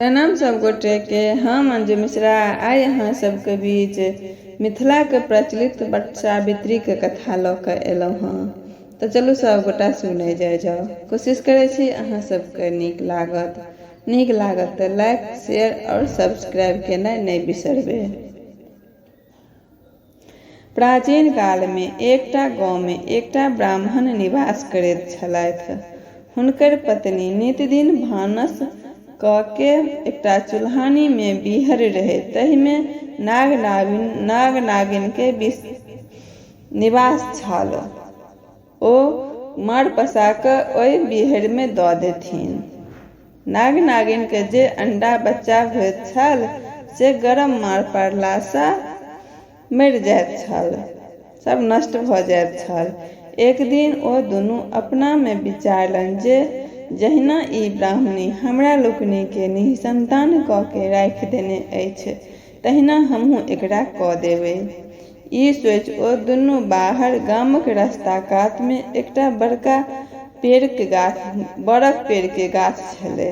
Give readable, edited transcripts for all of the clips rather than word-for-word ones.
प्रणाम सब गोटे के, हम अंजू मिश्रा आइ अहाँ सबके बीच मिथिलाके प्रचलित वट सावित्रीके कथा लऽ कऽ एलहुँ हँ। तऽ चलू सब गोटा सुनै जाइ जाउ। कोशिश करै छी अहाँ सबके नीक लागत। नीक लागत तऽ लाइक, शेयर आओर सब्सक्राइब केनाइ नहि बिसरबै। प्राचीन कालमे एकटा गाँवमे एकटा ब्राह्मण निवास करैत छलथि। हुनकर पत्नी नितदिन भानस कऽ के एकटा चूल्हानीमे बीहड़ रहै ताहिमे नाग-नागिनके निवास छल। ओ माँड़ पसा कऽ ओहि बीहड़मे दऽ देथिन। नाग-नागिनके जे अंडा बच्चा होइत छल से गरम माँड़ पड़लासँ मरि जाइत छल। सब नष्ट भऽ जाइत छल। एक दिन ओ दुनू अपनामे विचारलनि जे जहिना ई ब्राह्मणी हमरा लोकनिकेँ निःसंतान कऽ के राखि देने अछि तहिना हमहूँ एकरा कऽ देबै। ई सोचि ओ दुनू बाहर गामक रस्ता कातमे एकटा बड़का पेड़के गाछ बड़क पेड़के गाछ छलै,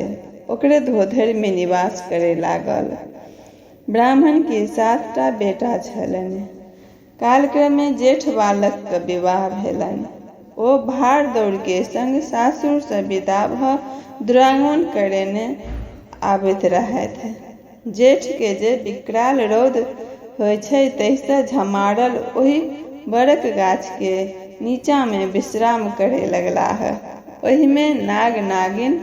ओकरे धोधरिमे निवास करय लागल। ब्राह्मणके 7टा बेटा छलनि। कालक्रमे जेठ बालकके विवाह भेलनि। ओ भार दौड़के संग सासुरसँ विदा भऽ दुरागमन करेने आबैत रहथि। जेठके जे विकराल रौद होइ छै ताहिसँ झमारल ओहि बड़क गाछके नीचाँमे विश्राम करय लगलाह। ओहिमे नाग-नागिन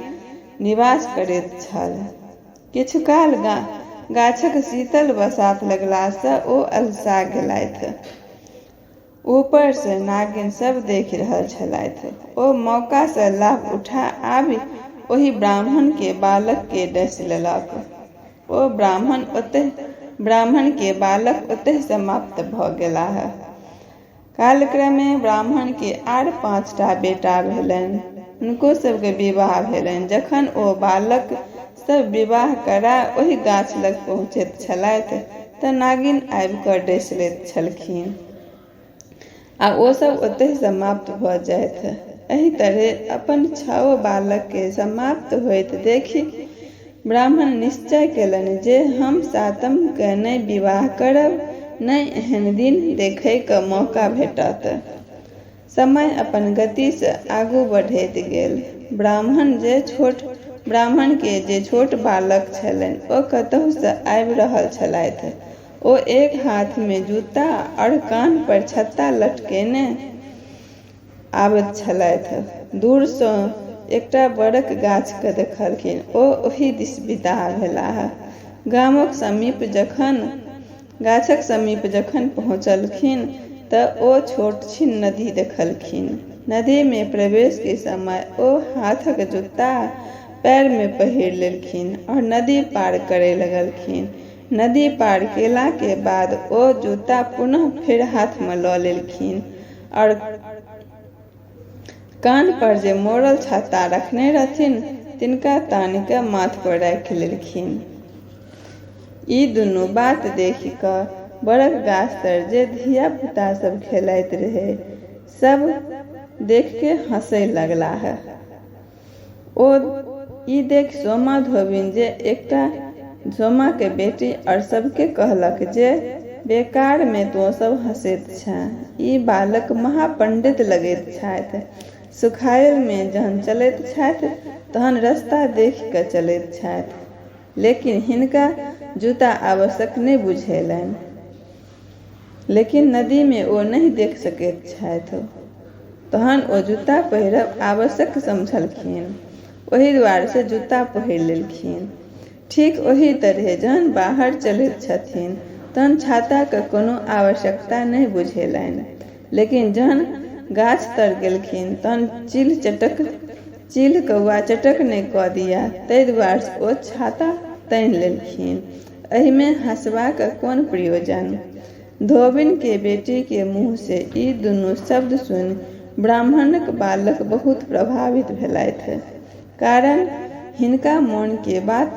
निवास करैत छल। किछु काल गाछक शीतल बसात लगलासँ ओ अलसा गेलथि। ऊपरसँ नागिन सभ देखि रहल छलथि। ओ मौकासँ लाभ उठा आबि ओहि ब्राह्मणके बालककेँ डसि लेलक। ओ ब्राह्मणके बालक ओतहि समाप्त भऽ गेलाह। कालक्रमे ब्राह्मणके आर 5टा बेटा भेलनि। हुनको सभके विवाह भेलनि। जखन ओ बालक सभ विवाह करा ओहि गाछ लग पहुँचैत छलथि तऽ नागिन आबि कऽ डसि लैत छलखिन आ ओ सभ ओतहि समाप्त भऽ जाथि। एहि तरहेँ अपन 6 बालककेँ समाप्त होइत देखि ब्राह्मण निश्चय केलनि जे हम सातमकेँ नहि विवाह करब, नहि एहन दिन देखैके मौका भेटत। समय अपन गतिसँ आगू बढ़ैत गेल। ब्राह्मणके जे छोट बालक छलनि ओ कतहुसँ आबि रहल छलथि। ओ एक हाथमे जूता आओर कान्ह पर छत्ता लटकेने आबैत छलथि। दूरसँ एकटा बड़क गाछकेँ देखलखिन। ओ ओहि दिस विदा भेलाह। गामक समीप जखन गाछक समीप जखन पहुँचलखिन तऽ ओ छोट-छिन नदी देखलखिन। नदीमे प्रवेशके समय ओ हाथक जूता पैरमे पहिर लेलखिन आओर नदी पार करय लगलखिन। नदी पार केलाके बाद ओ जूता पुनः फेर हाथमे लऽ लेलखिन आओर कान्ह पर जे मोड़ल छाता रखने रहथिन तिनका तानि कऽ माथ पर राखि लेलखिन। ई दुनू बात देखि कऽ बड़क गाछ तर जे धिया-पुता सब खेलाइत रहै सब देखि के हँसय लगलाह। ओ ई देखि सोमा धोबिन जे एकटा सोमाके बेटी आओर सबके कहलक जे बेकारमे तोँ सब हँसैत छेँ। ई बालक महापण्डित लगैत छथि। सुखायलमे जहन चलैत छथि तहन रस्ता देखि कऽ चलैत छथि। लेकिन हिनका जूता आवश्यक नहि बुझेलनि। लेकिन नदीमे ओ नहि देख सकैत छथि। तहन ओ जूता पहिरब आवश्यक समझलखिन। ओहि दुआरेसँ जूता पहिर लेलखिन। ठीक ओही तरहे जहन बाहर चलैत छथिन तहन छाताके कोनो आवश्यकता नहि बुझेलनि। लेकिन जहन गाछ तर गेलखिन तहन चील कौआ चटक नहि कऽ दिया ताहि दुआरेसँ ओ छाता तानि लेलखिन। एहिमे हँसबाक कोन प्रयोजन? धोबिनके बेटीके मुँहसँ ई दुनू शब्द सुनि ब्राह्मणक बालक बहुत प्रभावित भेलथि। कारण हिनका मोनके बात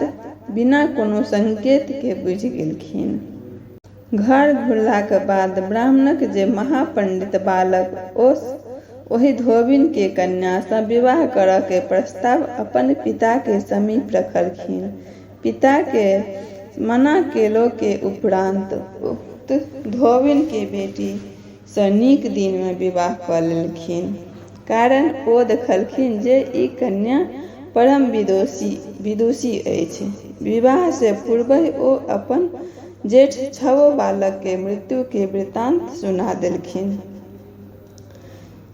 बिना कोनो संकेतके बुझि गेलखिन। घर घुरलाक बाद ब्राह्मणक जे महापण्डित बालक ओ ओहि धोबिनके कन्यासँ विवाह करऽके प्रस्ताव अपन पिताके समीप रखलखिन। पिता के मना केलो के उपरांत उक्त धोबिन के बेटी सँ नीक दिन मे विवाह कऽ लेलखिन, कारण ओ देखलखिन जे ई कन्या परम विदुषी अछि। विवाह सँ पूर्वहि ओ अपन जेठ छओ बालक के मृत्यु के वृतांत सुना देलखिन।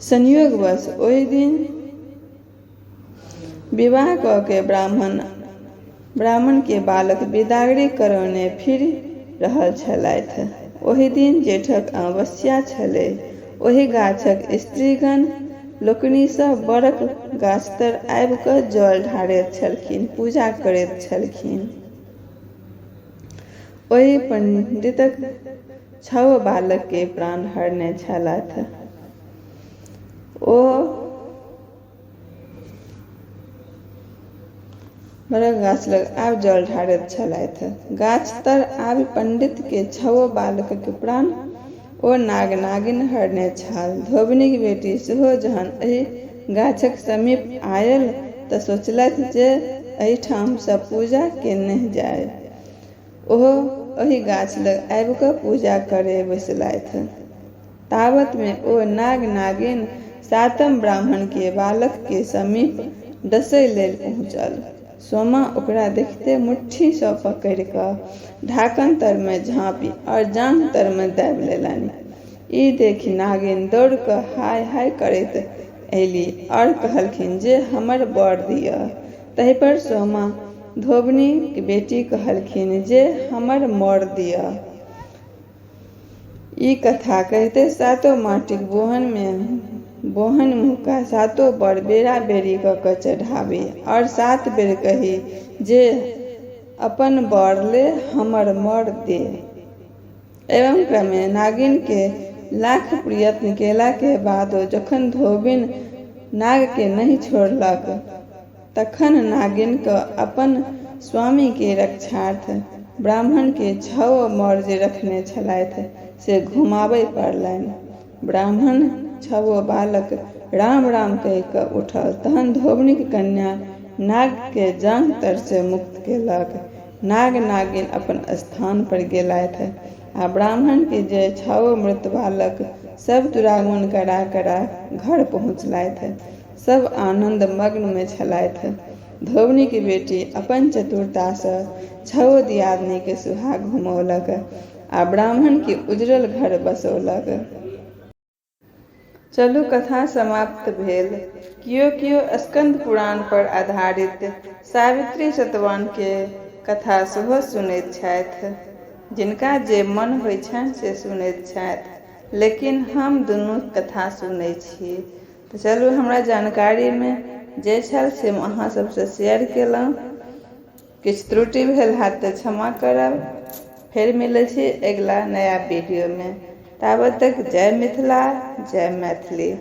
संयोगवश ओहि दिन विवाह कऽ के ब्राह्मण के बालक बिदागरी करौने फिरि रहल छलथि। ओहि दिन जेठक अमावस्या छलै। ओहि गाछक स्त्रीगण लोकनि सभ बड़क गाछतर आबि कऽ जल ढारैत छलखिन, पूजा करैत छलखिन। ओहि पंडितक छओ बालक के प्राण हरने छलथि। ओ बड़क गाछ लग आबि जल ढारैत छलथि। गाछ तर आबि पंडित के छओ बालकक प्राण ओ नाग नागिन हरने छल। धोबिनीक बेटी सेहो जहन एहि गाछक समीप आयल तऽ सोचलथि जे एहिठाम सँ पूजा केने जाय। ओहो एहि गाछ लग आबि कऽ पूजा करय बैसलथि। तावत मे ओ नाग नागिन सातम ब्राह्मण के बालक के समीप डसय लेल पहुँचल। सोमा ओकरा देखिते मुट्ठी सँ पकड़ि कऽ ढाकन तर मे झाँपि और जाँघ तर मे दाबि लेलनि। ई देखि नागिन दौड़ि कऽ हाय हाय करैत अयली और कहलखिन जे हमर वर दिअ। ताहि पर सोमा धोबनीक बेटी कहलखिन जे हमर मर दिअ। ई कथा कहिते सातो माटिक बोहन मे बोहन मुहका सातो बर बेरा बेरी कऽ कऽ चढ़ाबी और सात बेर कही जे अपन बर ले हमर मर दे। एवं क्रमे नागिन के लाख प्रयत्न केला के बादो जखन धोबिन नाग के नहि छोड़लक तखन नागिन क अपन स्वामी के रक्षार्थ ब्राह्मण के छओ मर जे रखने छलथि से घुमाबय पड़लनि। ब्राह्मण छओ बालक राम राम कहि कऽ उठल तहन धोबनीक कन्या नाग के जाँघ तर से मुक्त केलक। नाग नागिन अपन स्थान पर गेलथि आ ब्राह्मण के जे छओ मृत बालक सब दुरागमन करा करा घर पहुँचलथि। सब आनंद मग्न मे छलथि। धोबनी के बेटी अपन चतुरता सँ छओ दियादनी के सुहाग घुमौलक आ ब्राह्मण के उजड़ल घर बसौलक। चलू कथा समाप्त भेल। कियो कियो स्कंद पुराण पर आधारित सावित्री सतवान के कथा सेहो सुनैत छथि। जिनका जे मन होइ छनि से सुनैत छथि। लेकिन हम दुनू कथा सुनै छी। तऽ चलू हमरा जानकारीमे जे छल से हम अहाँ सबसँ शेयर केलहुँ। किछु त्रुटि भेल हैत तऽ क्षमा करब। फेर मिलै छी अगिला नया वीडियोमे। ताबत तक जय मिथिला जय मैथिली।